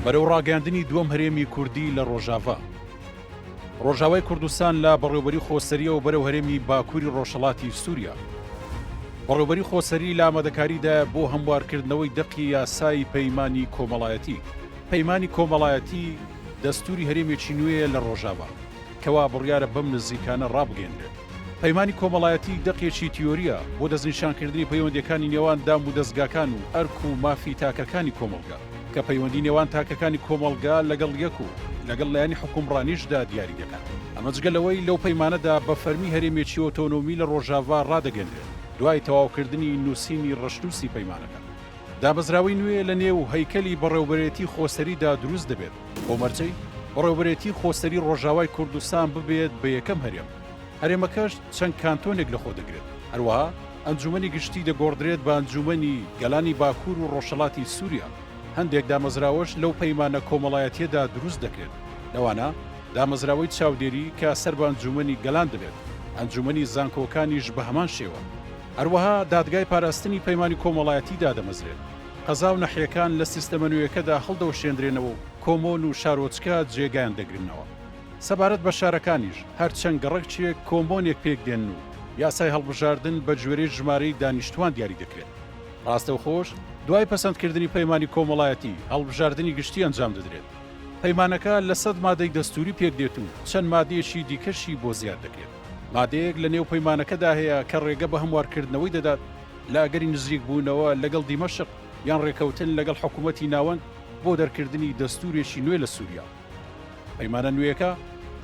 بەرەو ڕاگەیاندنی دووەم هەرێمی کوردی لە ڕۆژاڤا. ڕۆژاوای کوردستان لە بەڕێوبەری خۆسەریەوە بەرەو هەرێمی باکووری ڕۆژهەڵاتی سووریا. بەڕێوبەری خۆسەری لە ئامادەکاریدایە بۆ هەموارکردنەوەی دەقی یاسای پەیمانی کۆمەڵایەتی. پەیمانی کۆمەڵایەتی دەستووری هەرێمێکی نوێیە لە ڕۆژاڤا، کەوا بڕیارە بەم نزیکانە ڕابگەیەنرێت. پەیمانی کۆمەڵایەتی دەقێکی تیۆرییە بۆ دەستنیشانکردنی پەیوەندییەکانی نێوان دام و دەزگاکان و ئەرک و مافی تاکەکانی کۆمەڵگا، کە پەیوەندی نێوان تاکەکانی کۆمەڵگا لەگەڵ یەک و لەگەڵ لایەنی حوکمڕانیشدا دیاری دەکات. ئەمە جگە لەوەی لەو پەیمانەدا بە فەرمی هەرێمێکی ئۆتۆنۆمی لە ڕۆژاڤا ڕادەگەنرێت دوای تەواوکردنی نووسینی ڕەشنووسی پەیمانەکە. دامەزراوەی نوێ لە نێو هەیکەلی بەڕێوبەرێتی خۆسەریدا دروست دەبێت، بەو مەرجەی بەڕێوبەرێتی خۆسەری ڕۆژاوای کوردستان ببێت بە یەکەم هەرێم، هەرێمەکەش چەند کانتۆنێک لەخۆ دەگرێت، هەروەها ئەنجومەنی گشتی دەگۆڕدرێت بە ئەنجومەنی گەلانی باکوور و ڕۆژهەڵاتی سووریا، هەندێک دامەزراوەش لەو پەیمانە کۆمەڵایەتییەدا دروست دەکرێت، لەوانە دامەزراوەی چاودێری کە سەر بە ئەنجومەنی گەلان دەبێت، ئەنجومەنی زانکۆکانیش بە هەمان شێوە. هەروەها دادگای پاراستنی پەیمانی کۆمەڵایەتی دادەمەزرێت. قەزا و نەحیەکان لە سیستەمە نوێیەکەدا هەڵدەوەشێندرێنەوە و کۆمۆن و شارۆچکە جێگایان دەگرنەوە. سەبارەت بە شارەکانیش، هەر چەند گەڕەکێک کۆمۆنێک پێکدێنن و یاسای هەڵبژاردن بە گوێرەی ژمارەی دانیشتووان دیاری دەکرێت. ڕاستەوخۆش دوای پەسەندکردنی پەیمانی کۆمەڵایەتی، هەڵبژاردنی گشتی ئەنجام دەدرێت. پەیمانەکە لە سەد مادەی دەستووری پێکدێت و چەند مادەیەکی دیکەشی بۆ زیاد دەکرێت. مادەیەک لە نێو پەیمانەکەدا هەیە کە ڕێگە بە هەموارکردنەوەی دەدات لە ئەگەری نزیکبوونەوە لەگەڵ دیمەشق یان ڕێکەوتن لەگەڵ حکوومەتی ناوەند بۆ دەرکردنی دەستوورێکی نوێ لە سووریا. پەیمانە نوێیەکە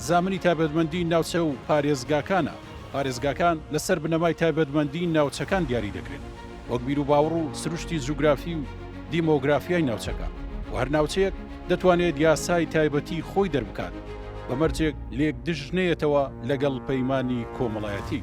زامنی تایبەتمەندی ناوچە و پارێزگاکانە، پارێزگاکان لەسەر بنەمای تایبەتمەندی ناوچەکان دیاری دەکرێن، وەک بیروباوەڕ و سروشتی جوگرافی و دیمۆگرافیای ناوچەکە و هەر ناوچەیەک دەتوانێت یاسای تایبەتی خۆی دەربکات بە مەرجێک لێک دژ نەیەتەوە لەگەڵ پەیمانی کۆمەڵایەتی.